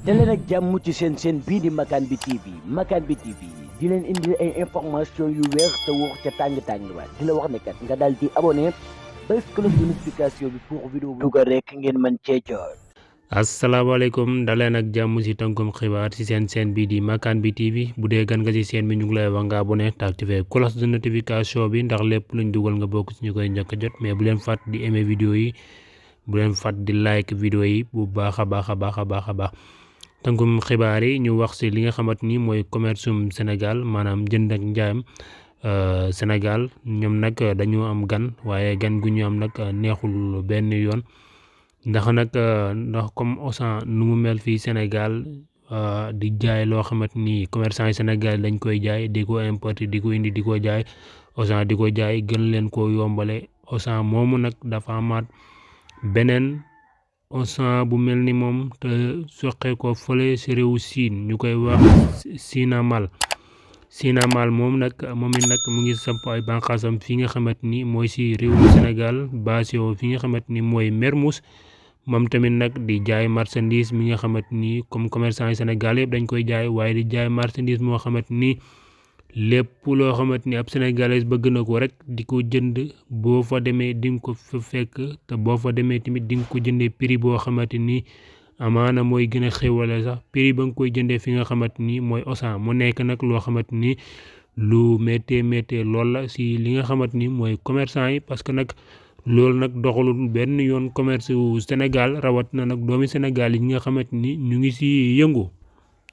daleen ak jàmm ci seen bii di Makane bi TV Makane bi TV di leen indi ay information yu wér te wóor ca tàng-tàng ba di la wax ne kat nga daal di abonné bés cloche de notification bi pour vidéo dugal rek ngeen mën cee jot. asalaamaaleykum daleen ak jàmm ci tënkum xibaar ci seen bii di Makane bi TV bu dee gan nga ci seen bi ñu ngi lay wax nga abonné te activé cloche de notification bi ndax lépp luñ dugal nga bokk ci ñu koy njëkk a jot mais bu leen fàtt di aimer vidéo yi bu leen fàtt di like vidéo yi bu baax a baax. tënkum xibaar yi ñu wax ci li nga xamante ni mooy commerceum Sénégal maanaam jënd ak njaayam Sénégal ñoom nag dañu am gan waaye gan gu ñu am nag neexul benn yoon ndax comme Auchan nu mu mel fii Sénégal di jaay loo xamante ni commerçant yi Sénégal dañ koy jaay di ko importer di ko indi di ko jaay Auchan di ko jaay gën leen koo yombale Auchan moomu nag dafa amaat beneen Auchan bu mel ni moom te soqe ko fële si réewu Siin ñu koy wax Sinamal moom it nag mu ngi samp ay bànqaasam fi nga xamante ni mooy si réewu Sénégal basé fi nga xamante ni mooy Mermoz moom tamit nag di jaay marchandise mi nga xamante ni comme commerçant yi Sénégal yëpp dañ koy jaay waaye di jaay marchandise moo xamante ni lépp loo xamante ni ab sénégalais bëgg na ko rek di ko jënd boo fa demee di nga ko fa fekk te boo fa demee tamit di nga ko jëndee prix boo xamante ni amaana mooy gën a xéwale sax prix ba nga koy jëndee fi nga xamante ni mooy Auchan mu nekk nag loo xamante ni lu méttee lool la si li nga xamante ni mooy commerçant yi parce que nag loolu nag doxalul benn yoon commerce wu Sénégal rawat na nag doomi Sénégal yi nga xamante ni ñu ngi si yëngu.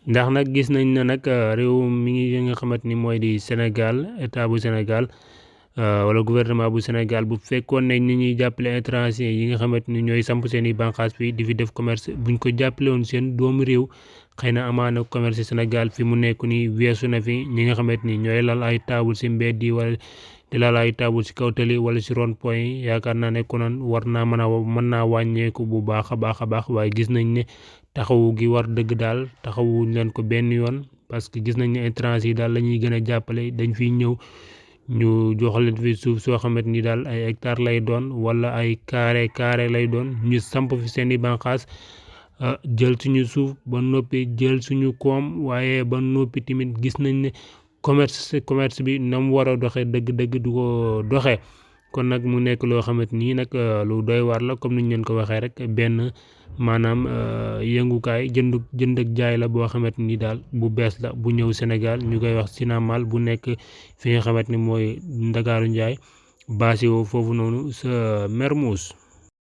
ndax nag gis nañ ne nag réew mi ngi nga xamante ni mooy di Sénégal état bu Sénégal wala gouvernement bu Sénégal bu fekkoon ne ni ñuy jàppale étranger yi nga xamante ni ñooy samp seen i bànqaas fii di fi def commerce buñ ko jàppale woon seen doomu réew xëy na amaana commerce Sénégal fi mu nekk nii weesu na fi ñi nga xamante ni ñooy lal ay taabul si mbedd yi wala di lal ay taabul si kaw tali wala si rond point yi yaakaar naa ne konoon war naa mën naa wàññeeku bu baax a baax waaye gis nañ ne taxawu gi war dëgg daal taxawuñ leen ko benn yoon parce que gis nañ ne étranger yi daal la ñuy gën a jàppale dañ fiy ñëw ñu jox leen fi suuf soo xamante ni daal ay hectare lay doon wala ay carré lay doon ñu samp fi seen i bànqaas jël suñu suuf ba noppi jël suñu koom waaye ba noppi tamit gis nañ ne commerce bi na mu war a doxee dëgg du ko doxee kon nag mu nekk loo xamante nii nag lu doy war la comme ni ñu leen ko waxee rek benn maanaam yëngukaay jënd ak jaay la boo xamante ni daal bu bees la bu ñëw Sénégal ñu koy wax Sinamal bu nekk fi nga xamante ni mooy Ndakaaru Njaay basé woo foofu noonu sa Mermoz